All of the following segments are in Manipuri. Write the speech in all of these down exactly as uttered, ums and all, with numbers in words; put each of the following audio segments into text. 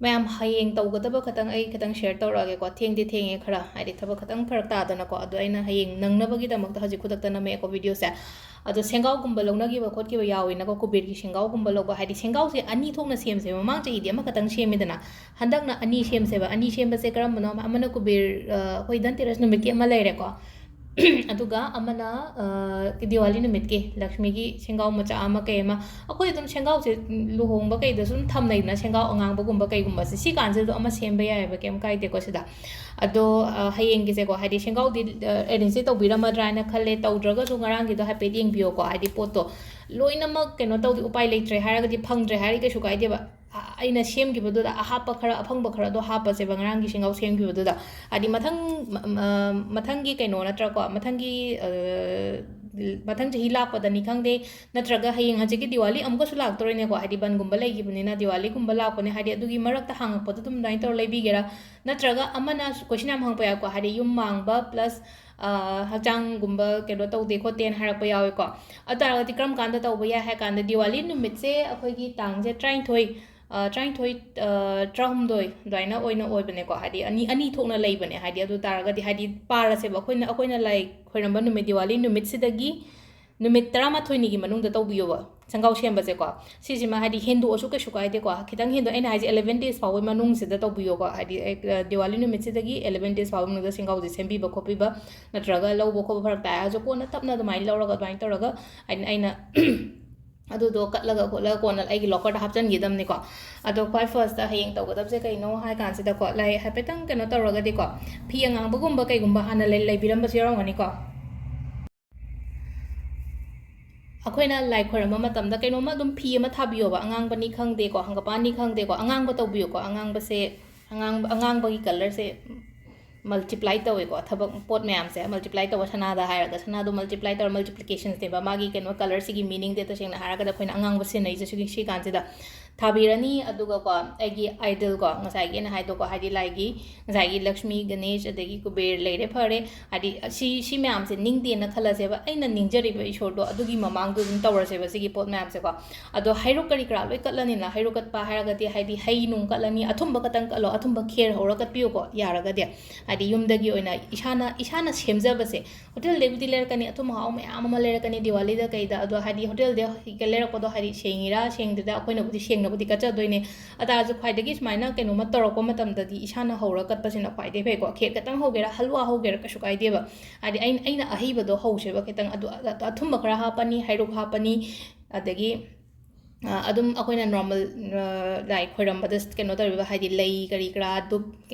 ꯃꯌꯥꯝ, ꯍꯌꯦꯡ ꯇꯧꯒꯗꯕ ꯈꯇꯪ ꯑꯩ ꯈꯇꯪ share ꯇꯧꯔꯛꯑꯒꯦꯀꯣ꯫ ꯊꯦꯡꯗꯤ ꯊꯦꯡꯉꯦ ꯈꯔ, ꯍꯥꯏꯗꯤ ꯊꯕꯛ ꯈꯇꯪ ꯐꯔꯛ ꯇꯥꯗꯅꯀꯣ꯫ ꯑꯗꯣ ꯑꯩꯅ ꯍꯌꯦꯡ ꯅꯪꯅꯕꯒꯤꯗꯃꯛꯇ ꯍꯧꯖꯤꯛ ꯈꯨꯗꯛꯇ ꯅꯝꯃꯛꯑꯦꯀꯣ videoꯁꯦ꯫ ꯑꯗꯣ ꯁꯦꯡꯒꯥꯎꯒꯨꯝꯕ ꯂꯧꯅꯈꯤꯕ ꯈꯣꯠꯈꯤꯕ ꯌꯥꯎꯋꯤꯅꯀꯣ, ꯀꯨꯕꯦꯔꯒꯤ ꯁꯦꯡꯒꯥꯎꯒꯨꯝꯕ ꯂꯧꯕ, ꯍꯥꯏꯗꯤ ꯁꯦꯡꯒꯥꯎꯁꯦ ꯑꯅꯤ ꯊꯣꯛꯅ ꯁꯦꯝꯁꯦꯕ꯫ ꯃꯃꯥꯡ ꯆꯍꯤꯗꯤ ꯑꯃꯈꯛꯇꯪ ꯁꯦꯝꯃꯤꯗꯅ, ꯍꯟꯗꯛꯅ ꯑꯅꯤ ꯁꯦꯝꯁꯦꯕ꯫ ꯑꯅꯤ ꯁꯦꯝꯕꯁꯦ ꯀꯔꯝꯕꯅꯣ? ꯑꯃꯅ ꯀꯨꯕꯦꯔ, ꯑ, ꯑꯩꯈꯣꯏ ꯙꯟꯇꯦꯔꯁ ꯅꯨꯃꯤꯠꯀꯤ ꯑꯃ ꯂꯩꯔꯦꯀꯣ꯫ ꯑꯗꯨꯒ ꯑꯃꯅ, ꯑ, ꯗꯤꯋꯥꯂꯤ ꯅꯨꯃꯤꯠꯀꯤ ꯂꯛꯁꯃꯤꯒꯤ ꯁꯦꯡꯒꯥꯎ ꯃꯆꯥ ꯑꯃ ꯀꯩ ꯑꯃ꯫ ꯑꯩꯈꯣꯏ ꯑꯗꯨꯝ ꯁꯦꯡꯒꯥꯎꯁꯦ, ꯎꯝ, ꯂꯨꯍꯣꯡꯕ ꯀꯩꯗꯁꯨ ꯑꯗꯨꯝ ꯊꯝꯅꯩꯗꯅ, ꯁꯦꯡꯒꯥꯎ ꯑꯉꯥꯡꯕꯒꯨꯝꯕ ꯀꯩꯒꯨꯝꯕꯁꯦ꯫ ꯁꯤ ꯀꯥꯟꯁꯤꯗꯁꯨ ꯑꯃ ꯁꯦꯝꯕ ꯌꯥꯏꯑꯕ, ꯀꯩꯝ ꯀꯥꯏꯗꯦꯀꯣ ꯁꯤꯗ꯫ ꯑꯗꯣ, ꯑ, ꯍꯌꯦꯡꯒꯤꯁꯦꯀꯣ, ꯍꯥꯏꯗꯤ ꯁꯦꯡꯒꯥꯎꯗꯤ, ꯑ, arrangeꯁꯦ ꯇꯧꯕꯤꯔꯝꯃꯗ꯭ꯔꯥ ꯍꯥꯏꯅ ꯈꯜꯂꯦ꯫ ꯇꯧꯗ꯭ꯔꯒꯁꯨ ꯉꯔꯥꯡꯒꯤꯗꯣ ꯍꯥꯏꯐꯦꯠ ꯌꯦꯡꯕꯤꯌꯣꯀꯣ꯫ ꯍꯥꯏꯗꯤ ꯄꯣꯠꯇꯣ ꯂꯣꯏꯅꯃꯛ ꯀꯩꯅꯣ ꯇꯧꯗꯦ, ꯎꯄꯥꯏ ꯂꯩꯇ꯭ꯔꯦ ꯍꯥꯏꯔꯒꯗꯤ, ꯐꯪꯗ꯭ꯔꯦ ꯍꯥꯏꯔꯗꯤ ꯀꯩꯁꯨ ꯀꯥꯏꯗꯦꯕ꯫ ꯑ-, ꯑꯩꯅ ꯁꯦꯝꯈꯤꯕꯗꯨꯗ ꯑꯍꯥꯞꯄ ꯈꯔ, ꯑꯐꯪꯕ ꯈꯔꯗꯣ ꯍꯥꯞꯄꯁꯦꯕ ꯉꯔꯥꯡꯒꯤ ꯁꯦꯡꯒꯥꯎ ꯁꯦꯝꯈꯤꯕꯗꯨꯗ꯫ ꯍꯥꯏꯗꯤ ꯃꯊꯪ, ꯃ-, ꯃ-, ꯃꯊꯪꯒꯤ ꯀꯩꯅꯣ ꯅꯠꯇ꯭ꯔꯀꯣ, ꯃꯊꯪꯒꯤ, ꯑ, ꯃꯊꯪ ꯆꯍꯤ ꯂꯥꯛꯄꯗꯅꯤ ꯈꯪꯗꯦ, ꯅꯠꯇ꯭ꯔꯒ ꯍꯌꯦꯡ ꯍꯪꯆꯤꯠꯀꯤ ꯗꯤꯋꯥꯂꯤ ꯑꯃꯨꯛꯀꯁꯨ ꯂꯥꯛꯇꯣꯔꯦꯅꯦꯀꯣ, ꯍꯥꯏꯗꯤ ꯕꯟꯒꯨꯝꯕ ꯂꯩꯈꯤꯕꯅꯤꯅ ꯗꯤꯋꯥꯂꯤꯒꯨꯝꯕ ꯂꯥꯛꯄꯅꯦ꯫ ꯍꯥꯏꯗꯤ ꯑꯗꯨꯒꯤ ꯃꯔꯛꯇ ꯍꯥꯡꯉꯛꯄꯗ ꯑꯗꯨꯝ ꯑꯗꯨꯃꯥꯏꯅ ꯇꯧꯔ ꯂꯩꯕꯤꯒꯦꯔꯥ? ꯅꯠꯇ꯭ꯔꯒ ꯑꯃꯅ question ꯌꯥꯝ ꯍꯪꯉꯛꯄ ꯌꯥꯎꯏꯀꯣ, ꯍꯥꯏꯗꯤ ꯌꯨꯝ ꯃꯥꯡꯕ plus, ꯑ, ꯍꯛꯆꯥꯡꯒꯨꯝꯕ ꯀꯩꯅꯣ ꯇꯧꯗꯦ ꯈꯣꯠꯇꯦꯅ ꯍꯥꯏꯔꯛꯄ ꯌꯥꯎꯏꯀꯣ꯫ ꯑꯗꯨ ꯇꯥꯔꯒꯗꯤ ꯀꯔꯝ ꯀꯥꯟꯗ ꯇꯧꯕ ꯌꯥꯏ ꯍꯥꯏ ꯀꯥꯟꯗ, ꯗꯤꯋꯥꯂꯤ ꯅꯨꯃꯤꯠꯁꯦ ꯑꯩꯈꯣꯏꯒꯤ ꯇꯥꯡꯁꯦ ꯇꯔꯥꯅꯤꯊꯣꯏ, ꯑ, ꯇꯔꯥꯅꯤꯊꯣꯏ, ꯑ, ꯇꯔꯥꯍꯨꯝꯗꯣꯏ ꯑꯗꯨꯃꯥꯏꯅ ꯑꯣꯏꯅ ꯑꯣꯏꯕꯅꯦꯀꯣ꯫ ꯍꯥꯏꯗꯤ ꯑꯅꯤ, ꯑꯅꯤ ꯊꯣꯛꯅ ꯂꯩꯕꯅꯦ꯫ ꯍꯥꯏꯗꯤ ꯑꯗꯨ ꯇꯥꯔꯒꯗꯤ, ꯍꯥꯏꯗꯤ ꯄꯥꯔꯁꯦꯕ, ꯑꯩꯈꯣꯏꯅ, ꯑꯩꯈꯣꯏꯅ ꯂꯥꯏ ꯈꯣꯏꯔꯝꯕ ꯅꯨꯃꯤꯠ, ꯗꯤꯋꯥꯂꯤ ꯅꯨꯃꯤꯠꯁꯤꯗꯒꯤ ꯅꯨꯃꯤꯠ ꯇꯔꯥꯃꯥꯊꯣꯏꯅꯤꯒꯤ ꯃꯅꯨꯡꯗ ꯇꯧꯕꯤꯌꯣꯕ ꯁꯦꯡꯒꯥꯎ ꯁꯦꯝꯕꯁꯦꯀꯣ꯫ ꯁꯤꯁꯤꯃ ꯍꯥꯏꯗꯤ ꯍꯦꯟꯗꯣꯛꯑꯁꯨ ꯀꯩꯁꯨ ꯀꯥꯏꯗꯦꯀꯣ꯫ ꯈꯤꯇꯪ ꯍꯦꯟꯗꯣꯛ-, ꯑꯩꯅ ꯍꯥꯏꯁꯦ eleven days ꯐꯥꯎꯕꯒꯤ ꯃꯅꯨꯡꯁꯤꯗ ꯇꯧꯕꯤꯌꯣꯀꯣ꯫ ꯍꯥꯏꯗꯤ, ꯑꯦ, ꯗꯤꯋꯥꯂꯤ ꯅꯨꯃꯤꯠꯁꯤꯗꯒꯤ eleven days ꯐꯥꯎꯕꯒꯤ ꯃꯅꯨꯡꯗ ꯁꯦꯡꯒꯥꯎꯁꯦ ꯁꯦꯝꯕꯤꯕ ꯈꯣꯠꯄꯤꯕ, ꯅꯠꯇ꯭ꯔꯒ ꯂꯧꯕ ꯈꯣꯠꯄ ꯐꯔꯛ ꯇꯥꯏ ꯍꯥꯏꯔꯁꯨ ꯀꯣꯟꯅ ꯇꯞꯅ ꯑꯗꯨꯃꯥꯏꯅ ꯂꯧꯔꯒ ꯑꯗꯨꯃꯥꯏꯅ ꯇꯧꯔꯒ ꯑꯩꯅ, ꯑꯩꯅ ꯑꯗꯨꯗꯣ ꯀꯠꯂꯒ ꯈꯣꯠꯂꯒ ꯀꯣꯟꯅ ꯑꯩꯒꯤ lockerꯗ ꯍꯥꯞꯆꯤꯟꯈꯤꯗꯕꯅꯤꯀꯣ꯫ ꯑꯗꯣ ꯈ꯭ꯋꯥꯏ firstꯇ ꯍꯌꯦꯡ ꯇꯧꯒꯗꯕꯁꯦ ꯀꯩꯅꯣ ꯍꯥꯏ ꯀꯥꯟꯁꯤꯗꯀꯣ, ꯂꯥꯏ ꯍꯥꯏꯐꯦꯠꯇꯪ ꯀꯩꯅꯣ ꯇꯧꯔꯒꯗꯤꯀꯣ, ꯐꯤ ꯑꯉꯥꯡꯕꯒꯨꯝꯕ ꯀꯩꯒꯨꯝꯕ ꯍꯥꯟꯅ ꯂꯩ-, ꯂꯩꯕꯤꯔꯝꯕꯁꯨ ꯌꯥꯎꯔꯝꯒꯅꯤꯀꯣ꯫ ꯑꯩꯈꯣꯏꯅ ꯂꯥꯏ ꯈꯣꯏꯔꯝꯕ ꯃꯇꯝꯗ ꯀꯩꯅꯣꯝꯃ ꯑꯗꯨꯝ ꯐꯤ ꯑꯃ ꯊꯥꯕꯤꯌꯣꯕ, ꯑꯉꯥꯡꯕꯅꯤ ꯈꯪꯗꯦꯀꯣ, ꯍꯪꯒꯄꯥꯟꯅꯤ ꯈꯪꯗꯦꯀꯣ, ꯑꯉꯥꯡꯕ ꯇꯧꯕꯤꯌꯨꯀꯣ꯫ ꯑꯉꯥꯡꯕꯁꯦ, ꯑꯉꯥꯡꯕ, ꯑꯉꯥꯡꯕꯒꯤ colourꯁꯦ multiply ꯇꯧꯋꯦꯀꯣ, ꯊꯕꯛ ꯄꯣꯠ ꯃꯌꯥꯝꯁꯦ multiply ꯇꯧꯕ, ꯁꯅꯥꯗ ꯍꯥꯏꯔꯒ ꯁꯅꯥꯗꯣ multiply ꯇꯧꯔ, multiplicationꯅꯦꯕ꯫ ꯃꯥꯒꯤ ꯀꯩꯅꯣ, colourꯁꯤꯒꯤ meaningꯗꯤ ꯇꯁꯦꯡꯅ ꯍꯥꯏꯔꯒꯗꯤ ꯑꯩꯈꯣꯏꯅ ꯑꯉꯥꯡꯕ ꯁꯤꯖꯤꯟꯅꯩꯁꯦ ꯁꯤꯒꯤ, ꯁꯤ ꯀꯥꯟꯁꯤꯗ꯫ ꯊꯥꯕꯤꯔꯅꯤ꯫ ꯑꯗꯨꯒꯀꯣ, ꯑꯩꯒꯤ idol ꯀꯣ, ꯉꯁꯥꯏꯒꯤ ꯑꯩꯅ ꯍꯥꯏꯗꯣꯀꯣ, ꯍꯥꯏꯗꯤ ꯂꯥꯏꯒꯤ ꯉꯁꯥꯏꯒꯤ ꯂꯛꯁꯃꯤ, ꯒꯅꯦꯁ, ꯑꯗꯒꯤ ꯀꯨꯕꯦꯔ ꯂꯩꯔꯦ, ꯐꯔꯦ꯫ ꯍꯥꯏꯗꯤ ꯁꯤ, ꯁꯤ ꯃꯌꯥꯝꯁꯦ ꯅꯤꯡꯗꯦꯅ ꯈꯜꯂꯁꯦꯕ, ꯑꯩꯅ ꯅꯤꯡꯖꯔꯤꯕ ꯏꯁꯣꯔꯗꯣ ꯑꯗꯨꯒꯤ ꯃꯃꯥꯡꯗ ꯑꯗꯨꯝ ꯇꯧꯔꯁꯦꯕ ꯁꯤꯒꯤ ꯄꯣꯠ ꯃꯌꯥꯝꯁꯦꯀꯣ꯫ ꯑꯗꯣ ꯍꯩꯔꯨꯛ ꯀꯔꯤ ꯀꯔꯥ ꯂꯣꯏ ꯀꯠꯂꯅꯤꯅ, ꯍꯩꯔꯨꯛ ꯀꯠꯄ ꯍꯥꯏꯔꯒꯗꯤ ꯍꯥꯏꯗꯤ ꯍꯩ ꯅꯨꯡ ꯀꯠꯂꯅꯤ, ꯑꯊꯨꯝꯕ ꯈꯛꯇꯪ ꯀꯠꯂꯣ, ꯑꯊꯨꯝꯕ ꯈꯦꯔ ꯍꯧꯔ ꯀꯠꯄꯤꯌꯨꯀꯣ ꯌꯥꯔꯒꯗꯤ꯫ ꯍꯥꯏꯗꯤ ꯌꯨꯝꯗꯒꯤ ꯑꯣꯏꯅ ꯏꯁꯥꯅ, ꯏꯁꯥꯅ ꯁꯦꯝꯖꯕꯁꯦ, ꯍꯣꯇꯦꯜꯗꯒꯤꯕꯨꯗꯤ ꯂꯩꯔꯛꯀꯅꯤ, ꯑꯊꯨꯝ ꯑꯍꯥꯎ ꯃꯌꯥꯝ ꯑꯃ ꯂꯩꯔꯛꯀꯅꯤ ꯗꯤꯋꯥꯂꯤꯗ ꯀꯩꯗ, ꯑꯗꯣ ꯍꯥꯏꯗꯤ ꯍꯣꯇꯦꯜꯗ ꯂꯩꯔꯛꯄꯗꯣ ꯍꯥꯏꯗꯤ ꯁꯦꯡꯉꯤꯔꯥ ꯁꯦꯡꯗ꯭ꯔꯤꯔꯥ ꯑꯩꯈꯣꯏꯅꯕꯨꯗꯤ ꯁꯦꯡꯅꯕꯨꯗꯤ ꯀꯠꯆꯗꯣꯏꯅꯦ꯫ ꯑꯗꯨ ꯇꯥꯔꯁꯨ ꯈ꯭ꯋꯥꯏꯗꯒꯤ ꯁꯨꯃꯥꯏꯅ ꯀꯩꯅꯣꯝꯃ ꯇꯧꯔꯛꯄ ꯃꯇꯝꯗꯗꯤ ꯏꯁꯥꯅ ꯍꯧꯔ ꯀꯠꯄꯁꯤꯅ ꯈ꯭ꯋꯥꯏꯗꯒꯤ ꯐꯩꯀꯣ꯫ ꯈꯦꯔ ꯈꯛꯇꯪ ꯍꯧꯒꯦꯔꯥ, ꯍꯜꯋꯥ ꯍꯧꯒꯦꯔꯥ, ꯀꯩꯁꯨ ꯀꯥꯏꯗꯦꯕ꯫ ꯍꯥꯏꯗꯤ ꯑꯩꯅ, ꯑꯩꯅ ꯑꯍꯩꯕꯗꯣ ꯍꯧꯁꯦꯕ ꯈꯤꯇꯪ꯫ ꯑꯗꯨ ꯑ-, ꯑꯊꯨꯝꯕ ꯈꯔ ꯍꯥꯞꯄꯅꯤ, ꯍꯩꯔꯨꯛ ꯍꯥꯞꯄꯅꯤ, ꯑꯗꯒꯤ, ꯑ, ꯑꯗꯨꯝ ꯑꯩꯈꯣꯏꯅ normal, ꯑ, ꯂꯥꯏ ꯈꯣꯏꯔꯝꯕꯗ ꯀꯩꯅꯣ ꯇꯧꯔꯤꯕ, ꯍꯥꯏꯗꯤ ꯂꯩ ꯀꯔꯤ ꯀꯔꯥ, ꯙꯨꯞ,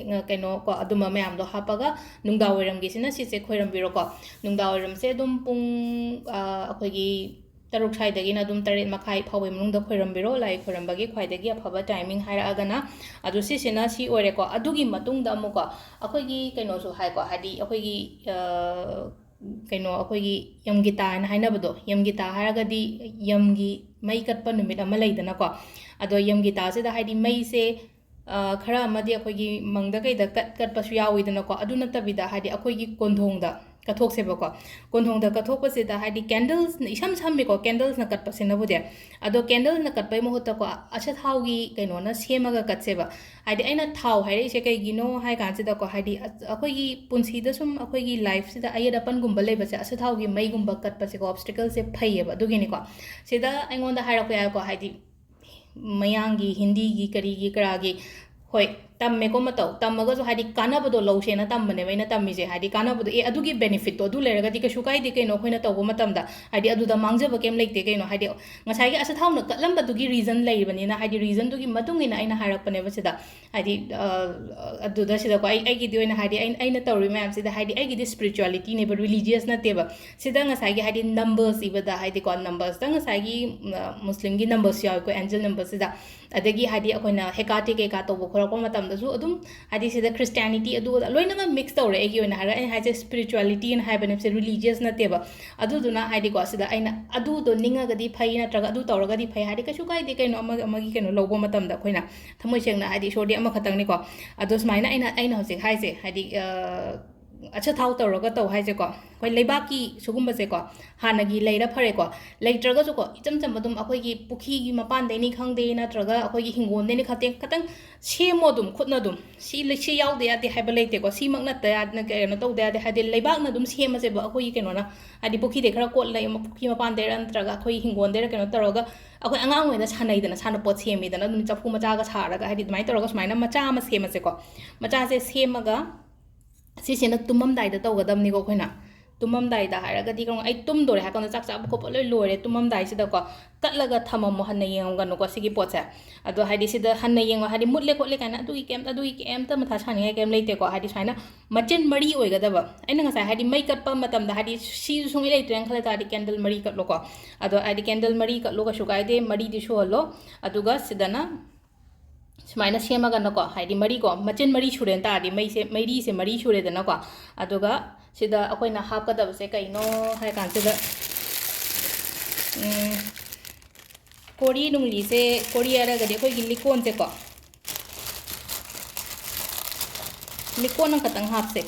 ꯀꯩꯅꯣ ꯀꯣ, ꯑꯗꯨꯝꯕ ꯃꯌꯥꯝꯗꯣ ꯍꯥꯞꯄꯒ ꯅꯨꯡꯗꯥꯡ ꯋꯥꯏꯔꯝꯒꯤꯁꯤꯅ ꯁꯤꯁꯦ ꯈꯣꯏꯔꯝꯕꯤꯔꯣꯀꯣ꯫ ꯅꯨꯡꯗꯥꯡ ꯋꯥꯏꯔꯝꯁꯦ ꯑꯗꯨꯝ ꯄꯨꯡ, ꯑ, ꯑꯩꯈꯣꯏꯒꯤ ꯇꯔꯨꯛ ꯁ꯭ꯋꯥꯏꯗꯒꯤꯅ ꯑꯗꯨꯝ ꯇꯔꯦꯠ ꯃꯈꯥꯏ ꯐꯥꯎꯕꯒꯤ ꯃꯅꯨꯡꯗ ꯈꯣꯏꯔꯝꯕꯤꯔꯣ꯫ ꯂꯥꯏ ꯈꯣꯏꯔꯝꯕꯒꯤ ꯈ꯭ꯋꯥꯏꯗꯒꯤ ꯑꯐꯕ timing ꯍꯥꯏꯔꯛꯑꯒꯅ꯫ ꯑꯗꯨ ꯁꯤꯁꯤꯅ ꯁꯤ ꯑꯣꯏꯔꯦꯀꯣ꯫ ꯑꯗꯨꯒꯤ ꯃꯇꯨꯡꯗ ꯑꯃꯨꯛꯀꯣ ꯑꯩꯈꯣꯏꯒꯤ ꯀꯩꯅꯣꯁꯨ ꯍꯥꯏꯀꯣ, ꯍꯥꯏꯗꯤ ꯑꯩꯈꯣꯏꯒꯤ, ꯑ, ꯀꯩꯅꯣ, ꯑꯩꯈꯣꯏꯒꯤ ꯌꯝꯒꯤꯇꯥ ꯍꯥꯏꯅ ꯍꯥꯏꯅꯕꯗꯣ, ꯌꯝꯒꯤꯇꯥ ꯍꯥꯏꯔꯒꯗꯤ ꯌꯝꯒꯤ ꯃꯩ ꯀꯠꯄ ꯅꯨꯃꯤꯠ ꯑꯃ ꯂꯩꯗꯅꯀꯣ꯫ ꯑꯗꯣ ꯌꯝꯒꯤꯇꯥꯁꯤꯗ ꯍꯥꯏꯗꯤ ꯃꯩꯁꯦ, ꯑ, ꯈꯔ ꯑꯃꯗꯤ ꯑꯩꯈꯣꯏꯒꯤ ꯃꯪꯗ ꯀꯩꯗ ꯀꯠ-, ꯀꯠꯄꯁꯨ ꯌꯥꯎꯋꯤꯗꯅꯀꯣ꯫ ꯑꯗꯨ ꯅꯠꯇꯕꯤꯗ ꯍꯥꯏꯗꯤ ꯑꯩꯈꯣꯏꯒꯤ ꯀꯣꯟꯊꯣꯡꯗ ꯀꯠꯊꯣꯛꯁꯦꯕꯀꯣ꯫ ꯀꯣꯟꯊꯣꯡꯗ ꯀꯠꯊꯣꯛꯄꯁꯤꯗ ꯍꯥꯏꯗꯤ candlesꯅ ꯏꯁꯝ ꯁꯝꯃꯤꯀꯣ, candlesꯅ ꯀꯠꯄꯁꯤꯅꯕꯨꯗꯤ꯫ ꯑꯗꯣ candlesꯅ ꯀꯠꯄꯩ ꯃꯍꯨꯠꯇꯀꯣ, ꯑꯆꯥꯊꯥꯎꯒꯤ ꯀꯩꯅꯣꯅ ꯁꯦꯝꯃꯒ ꯀꯠꯁꯦꯕ꯫ ꯍꯥꯏꯗꯤ ꯑꯩꯅ ꯊꯥꯎ ꯍꯥꯏꯔꯛꯏꯁꯦ ꯀꯩꯒꯤꯅꯣ ꯍꯥꯏ ꯀꯥꯟꯁꯤꯗꯀꯣ, ꯍꯥꯏꯗꯤ ꯑ-, ꯑꯩꯈꯣꯏꯒꯤ ꯄꯨꯟꯁꯤꯗ ꯁꯨꯝ ꯑꯩꯈꯣꯏꯒꯤ lifeꯁꯤꯗ ꯑꯌꯦꯠ ꯑꯄꯟꯒꯨꯝꯕ ꯂꯩꯕꯁꯦ, ꯑꯆꯥꯊꯥꯎꯒꯤ ꯃꯩꯒꯨꯝꯕ ꯀꯠꯄꯁꯦꯀꯣ, obstacleꯁꯦ ꯐꯩꯌꯦꯕ꯫ ꯑꯗꯨꯒꯤꯅꯤꯀꯣ꯫ ꯁꯤꯗ ꯑꯩꯉꯣꯟꯗ ꯍꯥꯏꯔꯛꯄ ꯌꯥꯏꯀꯣ, ꯍꯥꯏꯗꯤ ꯃꯌꯥꯡꯒꯤ, ꯍꯤꯟꯗꯤꯒꯤ, ꯀꯔꯤꯒꯤ, ꯀꯔꯥꯒꯤ, ꯍꯣꯏ, ꯇꯝꯃꯦꯀꯣ ꯃꯇꯧ, ꯇꯝꯃꯒꯁꯨ ꯍꯥꯏꯗꯤ ꯀꯥꯟꯅꯕꯗꯣ ꯂꯧꯁꯦꯅ ꯇꯝꯕꯅꯦꯕ ꯑꯩꯅ ꯇꯝꯃꯤꯁꯦ꯫ ꯍꯥꯏꯗꯤ ꯀꯥꯟꯅꯕꯗꯣ, ꯑꯦ, ꯑꯗꯨꯒꯤ benefitꯇꯣ ꯑꯗꯨ ꯂꯩꯔꯒꯗꯤ ꯀꯩꯁꯨ ꯀꯥꯏꯗꯦ ꯀꯩꯅꯣ ꯑꯩꯈꯣꯏꯅ ꯇꯧꯕ ꯃꯇꯝꯗ, ꯍꯥꯏꯗꯤ ꯑꯗꯨꯗ ꯃꯥꯡꯖꯕ ꯀꯩꯝ ꯂꯩꯇꯦ ꯀꯩꯅꯣ꯫ ꯍꯥꯏꯗꯤ ꯉꯁꯥꯏꯒꯤ ꯑꯆꯥꯊꯥꯎꯅ ꯀꯠꯂꯝꯕꯗꯨꯒꯤ reason ꯂꯩꯔꯤꯕꯅꯤꯅ, ꯍꯥꯏꯗꯤ reasonꯗꯨꯒꯤ ꯃꯇꯨꯡ ꯏꯟꯅ ꯑꯩꯅ ꯍꯥꯏꯔꯛꯄꯅꯦꯕ ꯁꯤꯗ꯫ ꯍꯥꯏꯗꯤ, ꯑ, ꯑꯗꯨꯗ ꯁꯤꯗꯀꯣ ꯑꯩ, ꯑꯩꯒꯤꯗꯤ ꯑꯣꯏꯅ ꯍꯥꯏꯗꯤ ꯑꯩꯅ, ꯑꯩꯅ ꯇꯧꯔꯤꯕ ꯃꯌꯥꯝꯁꯤꯗ ꯍꯥꯏꯗꯤ ꯑꯩꯒꯤꯗꯤ spiritualityꯅꯦꯕ, religious ꯅꯠꯇꯦꯕ꯫ ꯁꯤꯗ ꯉꯁꯥꯏꯒꯤ ꯍꯥꯏꯗꯤ numbers ꯏꯕꯗ ꯍꯥꯏꯗꯤꯀꯣ, numbersꯇ ꯉꯁꯥꯏꯒꯤ, ꯑ, ꯃꯨꯁꯂꯤꯝꯒꯤ numbers ꯌꯥꯎꯋꯤꯀꯣ, angel numberꯁꯤꯗ꯫ ꯑꯗꯒꯤ ꯍꯥꯏꯗꯤ ꯑꯩꯈꯣꯏꯅ ꯍꯦꯀꯥꯇꯤ ꯀꯩꯀꯥ ꯇꯧꯕ ꯈꯣꯠꯂꯛꯄ ꯃꯇꯝꯗ ꯗꯁꯨ ꯑꯗꯨꯝ, ꯍꯥꯏꯗꯤ, ꯁꯤꯗ Christianity ꯑꯗꯨ ꯑꯗꯥ ꯂꯣꯏꯅꯃꯛ mix ꯇꯧꯔꯦ꯫ ꯑꯩꯒꯤ ꯑꯣꯏꯅ ꯍꯥꯏꯔꯒ ꯑꯩꯅ ꯍꯥꯏꯁꯦ spirituality ꯍꯥꯏꯕꯅꯦ, ꯁꯤ religious ꯅꯠꯇꯦꯕ꯫ ꯑꯗꯨꯗꯨꯅ, ꯍꯥꯏꯗꯤꯀꯣ, ꯁꯤꯗ ꯑꯩꯅ ꯑꯗꯨꯗꯣ ꯅꯤꯡꯉꯒꯗꯤ ꯐꯩ ꯅꯠꯇ꯭ꯔꯒ ꯑꯗꯨ ꯇꯧꯔꯒꯗꯤ ꯐꯩ ꯍꯥꯏꯗꯤ ꯀꯩꯁꯨ ꯀꯥꯏꯗꯦ ꯀꯩꯅꯣ, ꯑꯃꯒꯤ ꯑꯃꯒꯤ ꯀꯩꯅꯣ ꯂꯧꯕ ꯃꯇꯝꯗ ꯑꯩꯈꯣꯏꯅ ꯊꯃꯣꯏ ꯁꯦꯡꯅ, ꯍꯥꯏꯗꯤ ꯏꯁꯣꯔꯗꯤ ꯑꯃꯈꯛꯇꯪꯅꯤꯀꯣ꯫ ꯑꯗꯣ ꯁꯨꯃꯥꯏꯅ ꯑꯩꯅ, ꯑꯩꯅ ꯍꯧꯖꯤꯛ ꯍꯥꯏꯁꯦ, ꯍꯥꯏꯗꯤ, ꯑ, ꯑꯆꯥꯊꯥꯎ ꯇꯧꯔꯒ ꯇꯧ ꯍꯥꯏꯁꯦꯀꯣ, ꯑꯩꯈꯣꯏ ꯂꯩꯕꯥꯛꯀꯤ ꯁꯤꯒꯨꯝꯕꯁꯦꯀꯣ, ꯍꯥꯟꯅꯒꯤ ꯂꯩꯔ ꯐꯔꯦꯀꯣ, ꯂꯩꯇ꯭ꯔꯒꯁꯨꯀꯣ, ꯏꯆꯝ ꯆꯝꯕ ꯑꯗꯨꯝ ꯑꯩꯈꯣꯏꯒꯤ ꯄꯨꯈ꯭ꯔꯤꯒꯤ ꯃꯄꯥꯟꯗꯩꯅꯤ ꯈꯪꯗꯦ, ꯅꯠꯇ꯭ꯔꯒ ꯑꯩꯈꯣꯏꯒꯤ ꯍꯤꯡꯒꯣꯜꯗꯩꯅꯤ ꯈꯪꯗꯦ, ꯈꯇꯪ ꯁꯦꯝꯃꯣ ꯑꯗꯨꯝ, ꯈꯨꯠꯅ ꯑꯗꯨꯝ꯫ ꯁꯤ ꯂꯩ-, ꯁꯤ ꯌꯥꯎꯗ ꯌꯥꯗꯦ ꯍꯥꯏꯕ ꯂꯩꯇꯦꯀꯣ, ꯁꯤꯃꯛ ꯅꯠꯇ ꯌꯥꯗ-, ꯀꯩꯅꯣ ꯇꯧꯗ ꯌꯥꯗꯦ, ꯍꯥꯏꯗꯤ ꯂꯩꯕꯥꯛꯅ ꯑꯗꯨꯝ ꯁꯦꯝꯃꯁꯦꯕ꯫ ꯑꯩꯈꯣꯏꯒꯤ ꯀꯩꯅꯣꯅ, ꯍꯥꯏꯗꯤ ꯄꯨꯈ꯭ꯔꯤꯗꯩ ꯈꯔ ꯀꯣꯠꯂ, ꯄꯨꯈ꯭ꯔꯤ ꯃꯄꯥꯟꯗꯩꯔ ꯅꯠꯇ꯭ꯔꯒ ꯑꯩꯈꯣꯏ ꯍꯤꯡꯒꯣꯜꯗꯩꯔ ꯀꯩꯅꯣ ꯇꯧꯔꯒ, ꯑꯩꯈꯣꯏ ꯑꯉꯥꯡ ꯑꯣꯏꯅ ꯁꯥꯟꯅꯩꯗꯅ, ꯁꯥꯟꯅꯄꯣꯠ ꯁꯦꯝꯃꯤꯗꯅ, ꯑꯗꯨꯝ ꯆꯐꯨ ꯃꯆꯥꯒ ꯁꯥꯔꯒ, ꯍꯥꯏꯗꯤ ꯑꯗꯨꯃꯥꯏꯅ ꯇꯧꯔꯒ ꯁꯨꯃꯥꯏꯅ ꯃꯆꯥ ꯑꯃ ꯁꯦꯝꯃꯁꯦꯀꯣ꯫ ꯃꯆꯥꯁꯦ ꯁꯦꯝꯃꯒ ꯁꯤꯁꯤꯅ ꯇꯨꯝꯃꯝꯗꯥꯏꯗ ꯇꯧꯒꯗꯕꯅꯤꯀꯣ ꯑꯩꯈꯣꯏꯅ꯫ ꯇꯨꯝꯃꯝꯗꯥꯏꯗ ꯍꯥꯏꯔꯒꯗꯤ ꯀꯩꯅꯣ, ꯑꯩ ꯇꯨꯝꯗꯣꯔꯦ ꯍꯥꯏꯔ ꯀꯥꯟꯗ, ꯆꯥꯛ ꯆꯥꯕ ꯈꯣꯠꯄ ꯂꯣꯏ ꯂꯣꯏꯔꯦ, ꯇꯨꯝꯃꯝꯗꯥꯏꯁꯤꯗꯀꯣ, ꯀꯠꯂꯒ ꯊꯝꯃꯝꯃꯣ, ꯍꯟꯅ ꯌꯦꯡꯉꯝꯒꯅꯨꯀꯣ ꯁꯤꯒꯤ ꯄꯣꯠꯁꯦ꯫ ꯑꯗꯣ ꯍꯥꯏꯗꯤ ꯁꯤꯗ ꯍꯟꯅ ꯌꯦꯡꯉꯣ, ꯍꯥꯏꯗꯤ ꯃꯨꯠꯂꯦ ꯈꯣꯠꯂꯦ ꯀꯥꯏꯅ ꯑꯗꯨꯒꯤ ꯀꯩꯝꯇ, ꯑꯗꯨꯒꯤ ꯀꯩꯝꯇ ꯃꯊꯥ ꯁꯥꯅꯤꯡꯉꯥꯏ ꯀꯩꯝ ꯂꯩꯇꯦꯀꯣ꯫ ꯍꯥꯏꯗꯤ ꯁꯨꯃꯥꯏꯅ ꯃꯆꯤꯟ ꯃꯔꯤ ꯑꯣꯏꯒꯗꯕ꯫ ꯑꯩꯅ ꯉꯁꯥꯏ ꯍꯥꯏꯗꯤ ꯃꯩ ꯀꯠꯄ ꯃꯇꯝꯗ, ꯍꯥꯏꯗꯤ ꯁꯤꯁꯨ ꯁꯨꯡꯂꯩ ꯂꯩꯇ꯭ꯔꯦꯅ ꯈꯜꯂ ꯇꯥꯔꯗꯤ, candle ꯃꯔꯤ ꯀꯠꯂꯣꯀꯣ꯫ ꯑꯗꯣ ꯍꯥꯏꯗꯤ candle ꯃꯔꯤ ꯀꯠꯂꯣ, ꯀꯩꯁꯨ ꯀꯥꯏꯗꯦ, ꯃꯔꯤꯗꯤ ꯁꯨꯍꯜꯂꯣ꯫ ꯑꯗꯨꯒ ꯁꯤꯗꯅ ꯁꯨꯃꯥꯏꯅ ꯁꯦꯝꯃꯒꯅꯀꯣ, ꯍꯥꯏꯗꯤ ꯃꯔꯤꯀꯣ, ꯃꯆꯤꯟ ꯃꯔꯤ ꯁꯨꯔꯦꯅ ꯇꯥꯔꯗꯤ, ꯃꯩꯁꯦ, ꯃꯩꯔꯤꯁꯦ ꯃꯔꯤ ꯁꯨꯔꯦꯗꯅꯀꯣ꯫ ꯑꯗꯨꯒ ꯁꯤꯗ ꯑꯩꯈꯣꯏꯅ ꯍꯥꯞꯀꯗꯕꯁꯦ ꯀꯩꯅꯣ ꯍꯥꯏ ꯀꯥꯟꯁꯤꯗ, ꯎꯝ, ꯀꯣꯔꯤ ꯅꯨꯡꯂꯤꯁꯦ, ꯀꯣꯔꯤ ꯍꯥꯏꯔꯒꯗꯤ ꯑꯩꯈꯣꯏꯒꯤ ꯂꯤꯛꯀꯣꯟꯁꯦꯀꯣ, ꯂꯤꯛꯀꯣꯟ ꯑꯃꯈꯛꯇꯪ ꯍꯥꯞꯁꯦ꯫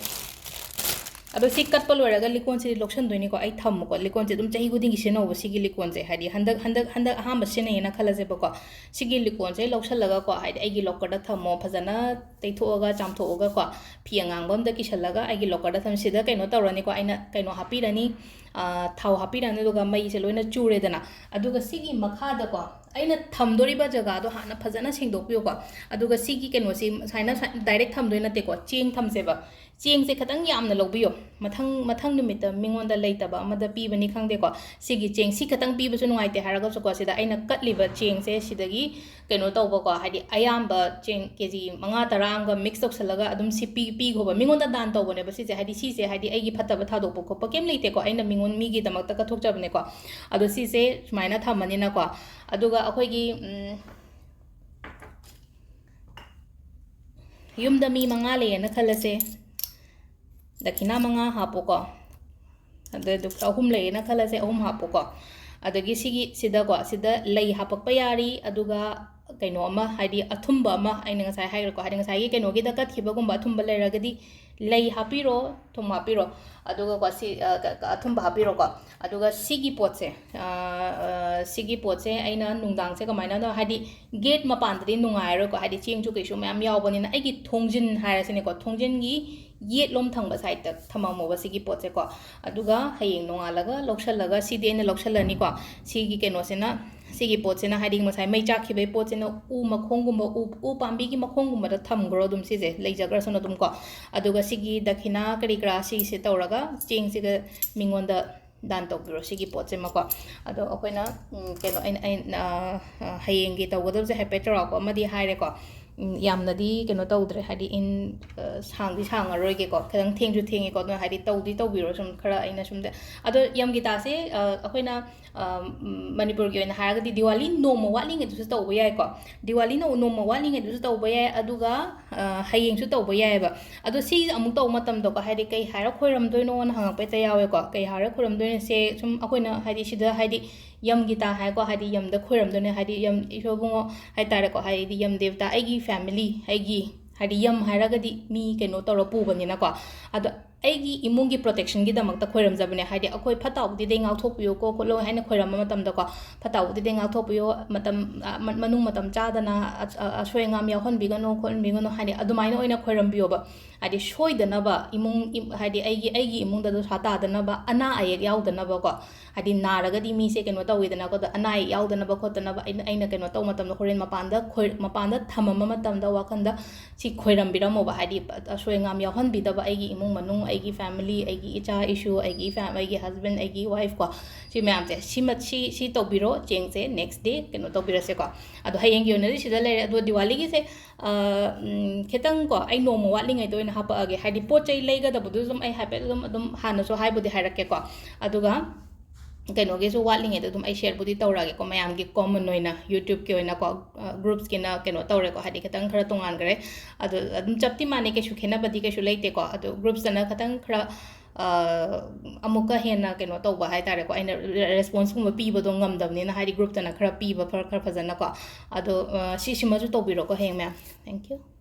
ꯑꯗꯣ ꯁꯤ ꯀꯠꯄ ꯂꯣꯏꯔꯒ ꯂꯤꯛꯀꯣꯟꯁꯤꯗꯤ ꯂꯧꯁꯟꯗꯣꯏꯅꯤꯀꯣ꯫ ꯑꯩ ꯊꯝꯃꯨꯀꯣ, ꯂꯤꯛꯀꯣꯟꯁꯦ ꯑꯗꯨꯝ ꯆꯍꯤ ꯈꯨꯗꯤꯡꯒꯤ ꯁꯤꯖꯤꯟꯅꯧꯕ ꯁꯤꯒꯤ ꯂꯤꯛꯀꯣꯟꯁꯦ, ꯍꯥꯏꯗꯤ ꯍꯟꯗꯛ, ꯍꯟꯗꯛ, ꯍꯟꯗꯛ ꯑꯍꯥꯟꯕ ꯁꯤꯖꯤꯟꯅꯩꯌꯦꯅ ꯈꯜꯂꯁꯦꯕꯀꯣ꯫ ꯁꯤꯒꯤ ꯂꯤꯛꯀꯣꯟꯁꯦ ꯂꯧꯁꯜꯂꯒꯀꯣ, ꯍꯥꯏꯗꯤ ꯑꯩꯒꯤ ꯂꯣꯀꯔꯗ ꯊꯝꯃꯣ, ꯐꯖꯅ ꯇꯩꯊꯣꯛꯑꯒ ꯆꯥꯝꯊꯣꯛꯑꯒꯀꯣ, ꯐꯤ ꯑꯉꯥꯡꯕ ꯑꯝꯗ ꯀꯤꯁꯜꯂꯒ ꯑꯩꯒꯤ ꯂꯣꯀꯔꯗ ꯊꯝ-, ꯁꯤꯗ ꯀꯩꯅꯣ ꯇꯧꯔꯅꯤꯀꯣ, ꯑꯩꯅ ꯀꯩꯅꯣ ꯍꯥꯞꯄꯤꯔꯅꯤ, ꯑ, ꯊꯥꯎ ꯍꯥꯞꯄꯤꯔꯅꯤ, ꯑꯗꯨꯒ ꯃꯩꯁꯦ ꯂꯣꯏꯅ ꯆꯨꯔꯦꯗꯅ꯫ ꯑꯗꯨꯒ ꯁꯤꯒꯤ ꯃꯈꯥꯗꯀꯣ, ꯑꯩꯅ ꯊꯝꯗꯣꯔꯤꯕ ꯖꯒꯥꯗꯣ ꯍꯥꯟꯅ ꯐꯖꯅ ꯁꯦꯡꯗꯣꯛꯄꯤꯌꯨꯀꯣ꯫ ꯑꯗꯨꯒ ꯁꯤꯒꯤ ꯀꯩꯅꯣꯁꯤ ꯁꯨꯃꯥꯏꯅ, ꯁꯨꯃꯥꯏ-, direct ꯊꯝꯗꯣꯏ ꯅꯠꯇꯦꯀꯣ, ꯆꯦꯡ ꯊꯝꯁꯦꯕ꯫ ꯆꯦꯡꯁꯦ ꯈꯤꯇꯪ ꯌꯥꯝꯅ ꯂꯧꯕꯤꯌꯣ꯫ ꯃꯊꯪ, ꯃꯊꯪ ꯅꯨꯃꯤꯠꯇ ꯃꯤꯉꯣꯟꯗ ꯂꯩꯇꯕ ꯑꯃꯗ ꯄꯤꯕꯅꯤ ꯈꯪꯗꯦꯀꯣ꯫ ꯁꯤꯒꯤ ꯆꯦꯡ ꯁꯤ ꯈꯤꯇꯪ ꯄꯤꯕꯁꯨ ꯅꯨꯡꯉꯥꯏꯇꯦ ꯍꯥꯏꯔꯒꯁꯨꯀꯣ, ꯁꯤꯗ ꯑꯩꯅ ꯀꯠꯂꯤꯕ ꯆꯦꯡꯁꯦ ꯁꯤꯗꯒꯤ ꯀꯩꯅꯣ ꯇꯧꯕꯀꯣ, ꯍꯥꯏꯗꯤ ꯑꯌꯥꯝꯕ ꯆꯦꯡ ꯀꯦ ꯖꯤ ꯃꯉꯥ ꯇꯔꯥ ꯑꯃꯒ mix ꯇꯧꯁꯜꯂꯒ ꯑꯗꯨꯝ ꯁꯤ ꯄꯤ-, ꯄꯤꯈꯣꯕ꯫ ꯃꯤꯉꯣꯟꯗ ꯗꯥꯟ ꯇꯧꯕꯅꯦꯕ ꯁꯤꯁꯦ, ꯍꯥꯏꯗꯤ ꯁꯤꯁꯦ, ꯍꯥꯏꯗꯤ ꯑꯩꯒꯤ ꯐꯠꯇꯕ ꯊꯥꯗꯣꯛꯄ ꯈꯣꯠꯄ ꯀꯩꯝ ꯂꯩꯇꯦꯀꯣ, ꯑꯩꯅ ꯃꯤꯉꯣꯟ, ꯃꯤꯒꯤꯗꯃꯛꯇ ꯀꯠꯊꯣꯛꯆꯕꯅꯦꯀꯣ꯫ ꯑꯗꯣ ꯁꯤꯁꯦ ꯁꯨꯃꯥꯏꯅ ꯊꯝꯃꯅꯤꯅꯀꯣ, ꯑꯗꯨꯒ ꯑꯩꯈꯣꯏꯒꯤ, ꯎꯝ, ꯌꯨꯝꯗ ꯃꯤ ꯃꯉꯥ ꯂꯩꯌꯦꯅ ꯈꯜꯂꯁꯦ, ꯗꯈꯤꯅꯥ ꯃꯉꯥ ꯍꯥꯞꯄꯣꯀꯣ꯫ ꯑꯗꯨ ꯑꯍꯨꯝ ꯂꯩꯌꯦꯅ ꯈꯜꯂꯁꯦ, ꯑꯍꯨꯝ ꯍꯥꯞꯄꯣꯀꯣ꯫ ꯑꯗꯒꯤ ꯁꯤꯒꯤ ꯁꯤꯗꯀꯣ, ꯁꯤꯗ ꯂꯩ ꯍꯥꯄꯛꯄ ꯌꯥꯔꯤ, ꯑꯗꯨꯒ ꯀꯩꯅꯣ ꯑꯃ, ꯍꯥꯏꯗꯤ ꯑꯊꯨꯝꯕ ꯑꯃ, ꯑꯩꯅ ꯉꯁꯥꯏ ꯍꯥꯏꯈ꯭ꯔꯦꯀꯣ, ꯍꯥꯏꯗꯤ ꯉꯁꯥꯏꯒꯤ ꯀꯩꯅꯣꯒꯤꯗ ꯀꯠꯈꯤꯕꯒꯨꯝꯕ ꯑꯊꯨꯝꯕ ꯂꯩꯔꯒꯗꯤ ꯂꯩ ꯍꯥꯞꯄꯤꯔꯣ, ꯊꯨꯝ ꯍꯥꯞꯄꯤꯔꯣ꯫ ꯑꯗꯨꯒꯀꯣ ꯁꯤ, ꯑ, ꯀ-, ꯀ-, ꯑꯊꯨꯝꯕ ꯍꯥꯞꯄꯤꯔꯣꯀꯣ꯫ ꯑꯗꯨꯒ ꯁꯤꯒꯤ ꯄꯣꯠꯁꯦ, ꯑ, ꯑ, ꯁꯤꯒꯤ ꯄꯣꯠꯁꯦ ꯑꯩꯅ ꯅꯨꯡꯗꯥꯡꯁꯦ ꯀꯃꯥꯏꯅ, ꯍꯥꯏꯗꯤ gate ꯃꯄꯥꯟꯗꯗꯤ ꯅꯨꯡꯉꯥꯏꯔꯣꯏꯀꯣ, ꯍꯥꯏꯗꯤ ꯆꯦꯡꯁꯨ ꯀꯩꯁꯨ ꯃꯌꯥꯝ ꯌꯥꯎꯕꯅꯤꯅ, ꯑꯩꯒꯤ ꯊꯣꯡꯖꯤꯟ ꯍꯥꯏꯔꯁꯤꯅꯦꯀꯣ, ꯊꯣꯡꯖꯤꯟꯒꯤ ꯌꯦꯠꯂꯣꯝ ꯊꯪꯕ sideꯇ ꯊꯝꯃꯝꯃꯣꯕ ꯁꯤꯒꯤ ꯄꯣꯠꯁꯦꯀꯣ꯫ ꯑꯗꯨꯒ ꯍꯌꯦꯡ ꯅꯣꯡꯉꯥꯜꯂꯒ ꯂꯧꯁꯜꯂꯒ, ꯁꯤꯗꯤ ꯑꯩꯅ ꯂꯧꯁꯜꯂꯅꯤꯀꯣ꯫ ꯁꯤꯒꯤ ꯀꯩꯅꯣꯁꯤꯅ, ꯁꯤꯒꯤ ꯄꯣꯠꯁꯤꯅ, ꯍꯥꯏꯗꯤ ꯉꯁꯥꯏ ꯃꯩ ꯆꯥꯛꯈꯤꯕꯒꯤ ꯄꯣꯠꯁꯤꯅ ꯎ ꯃꯈꯣꯡꯒꯨꯝꯕ, ꯎ, ꯎ ꯄꯥꯝꯕꯤꯒꯤ ꯃꯈꯣꯡꯒꯨꯝꯕꯗ ꯊꯝꯈ꯭ꯔꯣ ꯑꯗꯨꯝ, ꯁꯤꯁꯦ ꯂꯩꯖꯈ꯭ꯔꯁꯅꯨ ꯑꯗꯨꯝ ꯀꯣ꯫ ꯑꯗꯨꯒ ꯁꯤꯒꯤ ꯗꯈꯤꯅꯥ ꯀꯔꯤ ꯀꯔꯥ ꯁꯤꯁꯦ ꯇꯧꯔꯒ ꯆꯦꯡꯁꯤꯒ ꯃꯤꯉꯣꯟꯗ ꯗꯥꯟ ꯇꯧꯕꯤꯔꯣ, ꯁꯤꯒꯤ ꯄꯣꯠꯁꯤꯃꯀꯣ꯫ ꯑꯗꯣ ꯑꯩꯈꯣꯏꯅ, ꯎꯝ, ꯀꯩꯅꯣ, ꯑꯩꯅ, ꯑꯩꯅ, ꯑ, ꯑ, ꯍꯌꯦꯡꯒꯤ ꯇꯧꯒꯗꯕꯁꯦ ꯍꯥꯏꯐꯦꯠ ꯆꯥꯎꯔꯥꯛꯄ ꯑꯃꯗꯤ ꯍꯥꯏꯔꯦꯀꯣ꯫ ꯎꯝ, ꯌꯥꯝꯅꯗꯤ ꯀꯩꯅꯣ ꯇꯧꯗ꯭ꯔꯦ, ꯍꯥꯏꯗꯤ in, ꯑ, ꯁꯥꯡꯗꯤ ꯁꯥꯡꯉꯔꯣꯏꯒꯦꯀꯣ, ꯈꯤꯇꯪ ꯊꯦꯡꯁꯨ ꯊꯦꯡꯉꯦꯀꯣ, ꯑꯗꯨꯅ ꯍꯥꯏꯗꯤ ꯇꯧꯗꯤ ꯇꯧꯕꯤꯔꯣ ꯁꯨꯝ ꯈꯔ, ꯑꯩꯅ ꯁꯨꯝꯗ꯫ ꯑꯗꯣ ꯌꯝꯒꯤꯇꯥꯁꯦ, ꯑ, ꯑꯩꯈꯣꯏꯅ, ꯑ, ꯎꯝ, ꯃꯅꯤꯄꯨꯔꯒꯤ ꯑꯣꯏꯅ ꯍꯥꯏꯔꯒꯗꯤ ꯗꯤꯋꯥꯂꯤ ꯅꯣꯡꯃ ꯋꯥꯠꯂꯤꯉꯩꯗꯁꯨ ꯇꯧꯕ ꯌꯥꯏꯀꯣ꯫ ꯗꯤꯋꯥꯂꯤ ꯅꯣ-, ꯅꯣꯡꯃ ꯋꯥꯠꯂꯤꯉꯩꯗꯁꯨ ꯇꯧꯕ ꯌꯥꯏ, ꯑꯗꯨꯒ, ꯑ, ꯍꯌꯦꯡꯁꯨ ꯇꯧꯕ ꯌꯥꯏꯑꯕ꯫ ꯑꯗꯣ ꯁꯤ ꯑꯃꯨꯛ ꯇꯧꯕ ꯃꯇꯝꯗꯀꯣ, ꯍꯥꯏꯗꯤ ꯀꯩ ꯍꯥꯏꯔ ꯈꯣꯏꯔꯝꯗꯣꯏꯅꯣꯅ ꯍꯪꯉꯛꯄ ꯍꯦꯛꯇ ꯌꯥꯎꯋꯦꯀꯣ꯫ ꯀꯩ ꯍꯥꯏꯔ ꯈꯣꯏꯔꯝꯗꯣꯏꯅꯣꯁꯦ ꯁꯨꯝ ꯑꯩꯈꯣꯏꯅ ꯍꯥꯏꯗꯤ ꯁꯤꯗ ꯍꯥꯏꯗꯤ ꯌꯝꯒꯤꯇꯥ ꯍꯥꯏꯀꯣ, ꯍꯥꯏꯗꯤ ꯌꯝꯗ ꯈꯣꯏꯔꯝꯗꯣꯏꯅꯦ, ꯍꯥꯏꯗꯤ ꯌꯝ ꯏꯁꯣꯔ ꯏꯕꯨꯡꯉꯣ ꯍꯥꯏꯇꯥꯔꯦꯀꯣ, ꯍꯥꯏꯗꯤ ꯌꯝ ꯗꯦꯕꯇꯥ, ꯑꯩꯒꯤ family, ꯑꯩꯒꯤ ꯍꯥꯏꯗꯤ ꯌꯝ ꯍꯥꯏꯔꯒꯗꯤ ꯃꯤ ꯀꯩꯅꯣ ꯇꯧꯔ ꯄꯨꯕꯅꯤꯅꯀꯣ꯫ ꯑꯗꯣ ꯑꯩꯒꯤ ꯏꯃꯨꯡꯒꯤ protectionꯒꯤꯗꯃꯛꯇ ꯈꯣꯏꯔꯝꯖꯕꯅꯦ, ꯍꯥꯏꯗꯤ ꯑꯩꯈꯣꯏ ꯐꯠꯇ ꯍꯥꯎꯗꯤꯗꯩ ꯉꯥꯛꯊꯣꯛꯄꯤꯌꯨꯀꯣ ꯈꯣꯠꯂꯣ ꯍꯥꯏꯅ ꯈꯣꯏꯔꯝꯕ ꯃꯇꯝꯗꯀꯣ, ꯐꯠꯇ ꯍꯥꯎꯗꯤꯗꯩ ꯉꯥꯛꯊꯣꯛꯄꯤꯌꯣ, ꯃꯇꯝ, ꯑ, ꯃ-, ꯃꯅꯨꯡ ꯃꯇꯝ ꯆꯥꯗꯅ ꯑ-, ꯑ-, ꯑꯁꯣꯏ ꯑꯉꯥꯝ ꯌꯥꯎꯍꯟꯕꯤꯒꯅꯨ ꯈꯣꯠꯍꯟꯕꯤꯒꯅꯨ ꯍꯥꯏꯗꯤ ꯑꯗꯨꯃꯥꯏꯅ ꯑꯣꯏꯅ ꯈꯣꯏꯔꯝꯕꯤꯌꯣꯕ꯫ ꯍꯥꯏꯗꯤ ꯁꯣꯏꯗꯅꯕ ꯏꯃꯨꯡ, ꯏꯝ-, ꯍꯥꯏꯗꯤ ꯑꯩꯒꯤ, ꯑꯩꯒꯤ ꯏꯃꯨꯡꯗ ꯗꯣꯁꯥ ꯇꯥꯗꯅꯕ, ꯑꯅꯥ ꯑꯌꯦꯛ ꯌꯥꯎꯗꯅꯕꯀꯣ꯫ ꯍꯥꯏꯗꯤ ꯅꯥꯔꯒꯗꯤ ꯃꯤꯁꯦ ꯀꯩꯅꯣ ꯇꯧꯋꯤꯗꯅꯀꯣ, ꯑꯗꯣ ꯑꯅꯥ ꯑꯌꯦꯛ ꯌꯥꯎꯗꯅꯕ ꯈꯣꯠꯇꯅꯕ ꯑꯩꯅ, ꯑꯩꯅ ꯀꯩꯅꯣ ꯇꯧꯕ ꯃꯇꯝꯗ, ꯍꯣꯔꯦꯟ ꯃꯄꯥꯟꯗ ꯈꯣꯏ-, ꯃꯄꯥꯟꯗ ꯊꯝꯃꯝꯕ ꯃꯇꯝꯗ ꯋꯥꯈꯟꯗ ꯁꯤ ꯈꯣꯏꯔꯝꯕꯤꯔꯝꯃꯣꯕ, ꯍꯥꯏꯗꯤ ꯑꯁꯣꯏ ꯑꯉꯥꯝ ꯌꯥꯎꯍꯟꯕꯤꯗꯕ ꯑꯩꯒꯤ ꯏꯃꯨꯡ ꯃꯅꯨꯡ, ꯑꯩꯒꯤ family, ꯑꯩꯒꯤ ꯏꯆꯥ ꯏꯁꯨ, ꯑꯩꯒꯤ ꯐꯦꯝ-, ꯑꯩꯒꯤ husband, ꯑꯩꯒꯤ wife ꯀꯣ, ꯁꯤ ꯃꯌꯥꯝꯁꯦ, ꯁꯤꯃ-, ꯁꯤ, ꯁꯤ ꯇꯧꯕꯤꯔꯣ, ꯆꯦꯡꯁꯦ next day ꯀꯩꯅꯣ ꯇꯧꯕꯤꯔꯁꯦꯀꯣ꯫ ꯑꯗꯣ ꯍꯌꯦꯡꯒꯤ ꯑꯣꯏꯅꯗꯤ ꯁꯤꯗ ꯂꯩꯔꯦ꯫ ꯑꯗꯣ ꯗꯤꯋꯥꯂꯤꯒꯤꯁꯦ, ꯑ, ꯎꯝ, ꯈꯤꯇꯪ ꯀꯣ, ꯑꯩ ꯅꯣꯡꯃ ꯋꯥꯠꯂꯤꯉꯩꯗ ꯑꯣꯏꯅ ꯍꯥꯄꯛꯑꯒꯦ, ꯍꯥꯏꯗꯤ ꯄꯣꯠ ꯆꯩ ꯂꯩꯒꯗꯕꯗꯨ ꯑꯗꯨꯝ ꯑꯩ ꯍꯥꯏꯐꯦꯠ ꯑꯗꯨꯝ, ꯑꯗꯨꯝ ꯍꯥꯟꯅꯁꯨ ꯍꯥꯏꯕꯨꯗꯤ ꯍꯥꯏꯔꯛꯀꯦꯀꯣ꯫ ꯑꯗꯨꯒ ꯀꯩꯅꯣꯒꯤꯁꯨ ꯋꯥꯠꯂꯤꯉꯩꯗ ꯑꯗꯨꯝ ꯑꯩ ꯁꯤꯌꯔꯕꯨꯗꯤ ꯇꯧꯔꯛꯑꯒꯦꯀꯣ, ꯃꯌꯥꯝꯒꯤ ꯀꯣꯃꯟ ꯑꯣꯏꯅ ꯌꯨꯇ꯭ꯌꯨꯕꯀꯤ ꯑꯣꯏꯅꯀꯣ꯫ ꯒ꯭ꯔꯨꯞꯁꯀꯤꯅ ꯀꯩꯅꯣ ꯇꯧꯔꯦꯀꯣ, ꯍꯥꯏꯗꯤ ꯈꯤꯇꯪ ꯈꯔ ꯇꯣꯉꯥꯟꯈ꯭ꯔꯦ꯫ ꯑꯗꯣ ꯑꯗꯨꯝ ꯆꯞꯇꯤ ꯃꯥꯟꯅꯩ, ꯀꯩꯁꯨ ꯈꯦꯠꯅꯕꯗꯤ ꯀꯩꯁꯨ ꯂꯩꯇꯦꯀꯣ꯫ ꯑꯗꯣ ꯒ꯭ꯔꯨꯞꯁꯇꯅ ꯈꯤꯇꯪ ꯈꯔ ꯑꯃꯨꯛꯀ ꯍꯦꯟꯅ ꯀꯩꯅꯣ ꯇꯧꯕ ꯍꯥꯏ ꯇꯥꯔꯦꯀꯣ, ꯑꯩꯅ ꯔꯦꯁꯄꯣꯟꯁꯀꯨꯝꯕ ꯄꯤꯕꯗꯣ ꯉꯝꯗꯕꯅꯤꯅ, ꯍꯥꯏꯗꯤ ꯒ꯭ꯔꯨꯞꯇꯅ ꯈꯔ ꯄꯤꯕ ꯈꯔ ꯈꯔ ꯐꯖꯅꯀꯣ꯫ ꯑꯗꯣ ꯁꯤꯁꯤꯃꯁꯨ ꯇꯧꯕꯤꯔꯣꯀꯣ ꯍꯌꯦꯡ ꯃꯌꯥꯝ꯫ Thank you꯫